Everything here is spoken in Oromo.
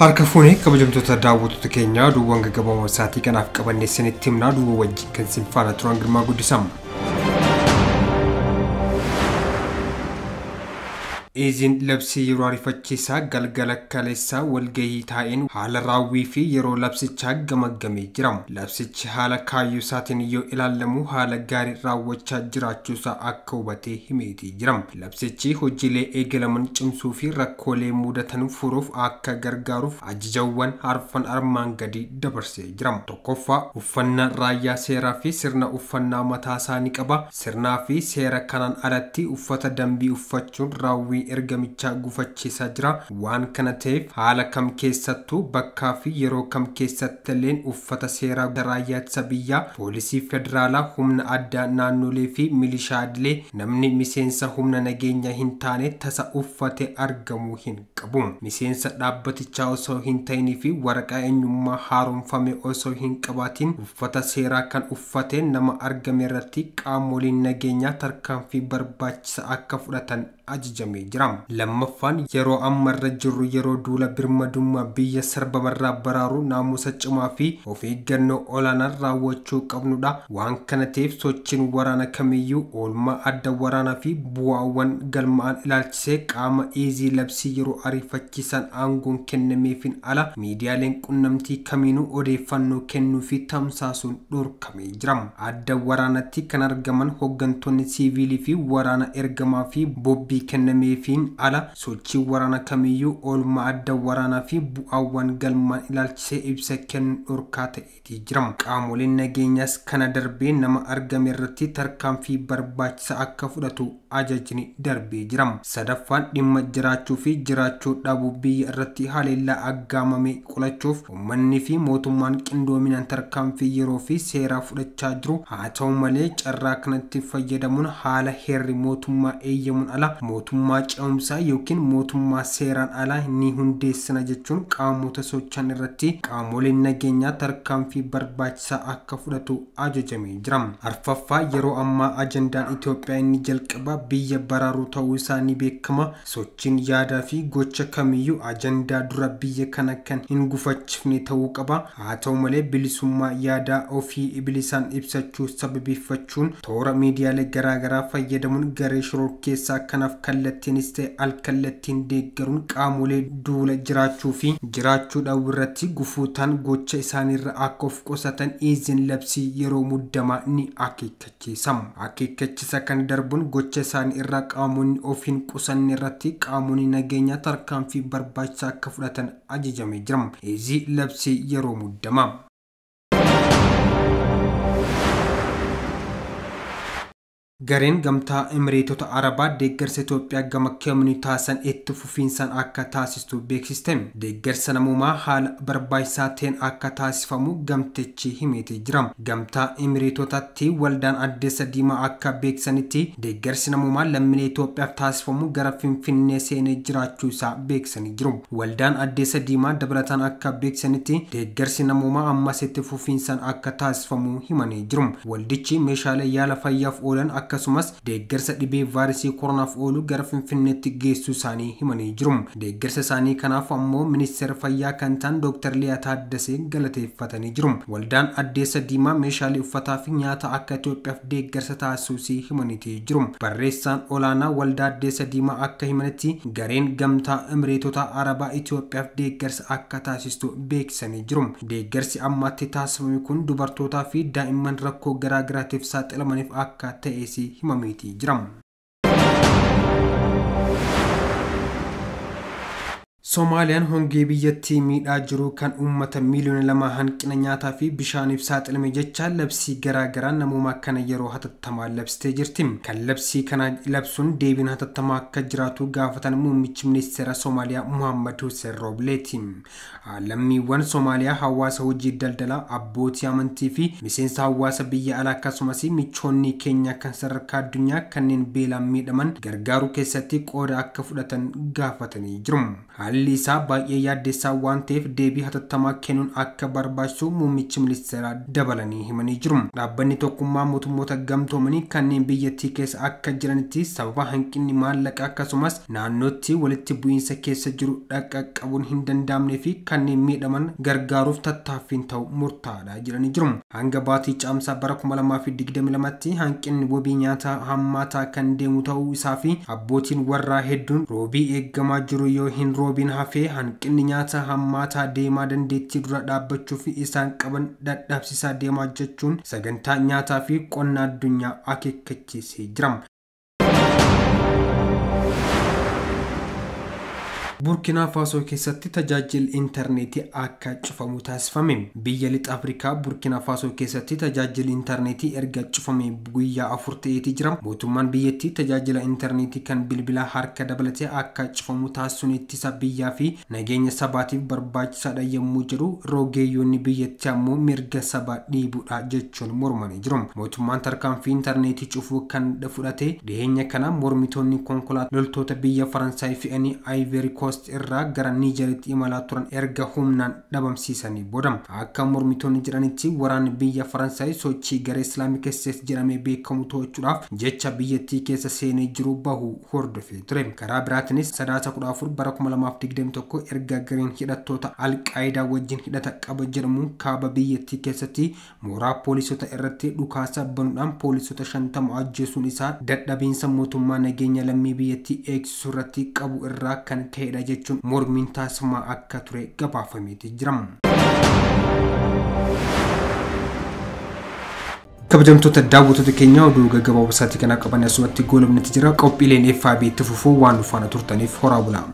Harka fuunee kabajamtoota daawwattoota keenyaa oduuwwan gaggabaaboo sa'aatii kanaaf qabannee isinitti himnaa duuba wajjin kan isin faana turan Girmaa Guddisama. Eeziin labsii yeroo ariifachiisaa galgala kaleessaa walgahii taa'een haala raawwii fi yeroo labsichaa gamaggamee jira. Labsichi haala kaayyoo isaatiin yoo ilaalamu haala gaarii raawwachaa jiraachuusaa akka hubatee himeetii jira. Labsichi hojiilee eegalaman cimsuu fi rakkoolee mudatan furuuf akka gargaaruuf ajajawwan arfan armaan gadii dabarsee jira. Tokkoffaa, uffannaa raayyaa seeraa fi sirna uffannaa mataa isaa ni qaba. Sirnaa fi seera kanaan alatti uffata dambii uffachuun raawwii ergamichaa gufachiisaa jira. Waan kana ta'eef haala kam keessattuu bakkaa fi yeroo kam keessatti illeen uffata seeraa raayyaa ittisa biyyaa, poolisii federaalaa, humna addaa naannolee fi milishaa idilee namni miseensa humna nageenyaa hin taane tasa uffate argamuu hin qabu. Miseensa dhaabbatichaa osoo hin ta'inii fi waraqaa eenyummaa haaromfame osoo hin qabaatiin uffata seeraa kan uffate nama argame irratti qaamoleen nageenyaa tarkaanfii barbaachisa akka fudhatan ajajamee jira. Lammaffaan, yeroo ammarra jirru yeroo duula birmadummaa biyya sarbamarraa baraaru naamusa cimaa fi of eeggannoo olaanaan raawwachuu qabnudha. Waan kana ta'eef sochiin waraana kamiyyuu oolmaa adda waraanaa fi bu'aawwan galmaa'an ilaalchisee qaama eezii labsii yeroo ariifachiisan aangoon kennameefin ala miidiyaaleen qunnamtii kamiinuu odeeffannoo kennuu fi tamsaasuun dhorkamee jira. Adda waraanatti kan argaman hooggantoonni siiviilii fi waraana ergamaa fi bobbii kennameefiin ala sochii waraana kamiyyuu oolmaa adda waraanaa fi bu'aawwan galmaan ilaalchisee ibsa kennu dhorkaa ta'eetii jira. Qaamoleen nageenyaas kana darbee nama argame irratti tarkaanfii barbaachisa akka fudhatu ajajni darbee jira. Sadaffaan, dhimma jiraachuu fi jiraachuu dhabuu biyya irratti haleellaa aggaamame qolachuuf uummanni fi mootummaan qindoominaan tarkaanfii yeroo fi seeraa fudhachaa jiru. Haa ta'u malee carraa kanatti fayyadamuun haala heerri mootummaa eeyyamuun ala mootummaa ce'umsaa yookiin mootummaa seeraan alaa ni hundeessina jechuun qaamota socho'an irratti qaamoleen nageenyaa tarkaanfii barbaachisaa akka fudhatu ajajamee jira. Arfaffaa, yeroo ammaa ajandaan Itoophiyaa inni jalqabaa biyya baraaruu ta'uu isaa ni beekama. Sochiin yaadaa fi gocha kamiyyuu ajandaa dura biyya kana kan hin gufachifne ta'uu qaba. Haa ta'u malee bilisummaa yaadaa ofii bilisaan ibsachuu sababeeffachuun toora miidiyaalee garaagaraa fayyadamuun garee shororkeessaa kanaaf kallattiinis ta'e alkallattiin deeggaruun qaamolee duula jiraachuu fi jiraachuu dhabuu irratti gufuu ta'an gocha isaaniirra akka of qusatan eeziin labsii yeroo muddamaa ni akeekkachiisa. Akeekkachiisa kan darbuun gocha isaanii irraa qaamonni of hin qusanne irratti qaamonni nageenyaa tarkaanfii barbaachisaa akka fudhatan ajajamee jira. Eezii labsii yeroo muddamaa. Gareen gamtaa Emireetota Arabaa deeggarsa Itoophiyaa gama kamiinuu taasisan itti fufiinsaan akka taasistu beeksiste. Deeggarsa namoomaa haala barbaachisaa ta'een akka taasifamu gamtichi himeetii jira. Gamtaa Emireetotatti waldaan Addeessa Diimaa akka beeksisanitti deeggarsi namoomaa lammiilee Itoophiyaaf taasifamu gara Finfinnee seenee jiraachuu isaa beeksisanii jiru. Waldaan Addeessa Diimaa dabalataan akka beeksisanitti deeggarsi namoomaa ammas itti fufiinsaan akka taasifamu himanii jiru. Waldichi meeshaalee yaala fayyaaf oolan akkasumas deeggarsa dhibee vaayiresii koronaaf oolu gara Finfinneetti geessuu isaanii himanii jiru. Deeggarsa isaanii kanaaf ammoo ministeera fayyaa kan ta'an Dr. Liyaa Taaddasee galateeffatanii jiru. Waldaan Addeessa Diimaa meeshaalee uffataa fi nyaata akka Itoophiyaaf deeggarsa taasisuusii himaniitii jiru. Barreessaan olaanaa Waldaa Addeessa Diimaa akka himanitti gareen gamtaa Emireetota Arabaa Itoophiyaaf deeggarsa akka taasistu beeksisanii jiru. Deeggarsi ammaatti taasifame kun dubartootaa fi daa'imman rakkoo garaagaraatiif saaxilamaniif akka ta'es himameetii jira. Somaaliyaan hongee biyyattii miidhaa jiru kan uummata miiliyoona 2 hanqina nyaataa fi bishaaniif saaxilame jecha labsii garaagaraa namoomaa kana yeroo hatattamaa labsitee jirti. Kan labsii kana labsuun deebiin hatattamaa akka jiraatu gaafatan muummichi ministeera Somaaliyaa Muhammad Hussein Roobleeti. Lammiiwwan Somaaliyaa hawaasa hojii daldalaa, abbootii amantii fi miseensa hawaasa biyya alaa akkasumas michoonni keenya kan sadarkaa addunyaa kanneen beelaan miidhaman gargaaruu keessatti qooda akka fudhatan gaafatanii jiru. Haalli isaa baay'ee yaaddessaa waan ta'eef deebii hatattamaa kennuun akka barbaachisu muummichi ministeeraa dabalanii himanii jiru. Dhaabbanni tokkummaa mootummoota gamtoomanii kanneen biyyattii keessa akka jiranitti sababa hanqinni maallaqaa akkasumas naannootti walitti bu'iinsa keessa jiru dhaqqabuun hin danda'amnee fi kanneen miidhaman gargaaruuf tattaaffiin ta'u murtaa'aadha jedhanii jiru. Hanga baatii caamsaa bara 2022tti hanqinni wabii nyaataa hammaataa kan deemu ta'uu isaa fi abbootiin warraa hedduun roobii eeggamaa jiru yoo hin roobiin hafee hanqinni nyaataa hammaataa deemaa dandeettii dura dhaabbachuuf isaan qaban dadhabsiisaa deemaa jechuun sagantaa nyaataa fi qonna addunyaa akeekkachiisee jira. Burkina Faso keessatti tajaajilli intarneetii akka cufamu taasifame. Biyya lixa Afrikaa Burkina Faso keessatti tajaajilli intarneetii erga cufame guyyaa 4 ta'eeti jira. Mootummaan biyyattii tajaajila intarneetii kan bilbila harka dabalatee akka cufamu taasisuun ittisa biyyaa fi nageenya sabaatiif barbaachisaadha yommuu jedhu rogeeyyoonni biyyattii ammoo mirga sabaa dhiibuudha jechuun mormanii jiru. Mootummaan tarkaanfii intarneetii cufuu kan fudhate dhiyeenya kana mormitoonni konkolaataa loltoota biyya Faransaay fe'anii Ivory Coast irraa gara Niijeritti imalaa turan erga humnaan dhabamsiisanii booda. Akka mormitoonni jedhanitti waraanni biyya Faransaay sochii garee Islaamik State jedhamee beekamu to'achuudhaaf jecha biyyattii keessa seenee jiru bahu hordofee ture. Karaa biraatiinis sadaasa 14 bara 2021 erga gareen hidhattoota Alqaayidaa wajjin hidhata qaba jedhamuun kaaba biyyattii keessatti mooraa poolisota irratti dhukaasa banuudhaan poolisota 50 ajjeesuun isaa dadhabiinsa mootummaa nageenya lammii biyyattii eegsisuu irratti qabu irraa kan ka'edha jechuun mormiin taasifamaa akka ture gabaafameeti jira. Kabajamtoota daawwattoota keenya oduu gaggabaaboo isaatii kana qaban asumatti goolabnatti jira. Qophiileen FIB itti fufuu waan nu faana turtaniif horaa bulaa.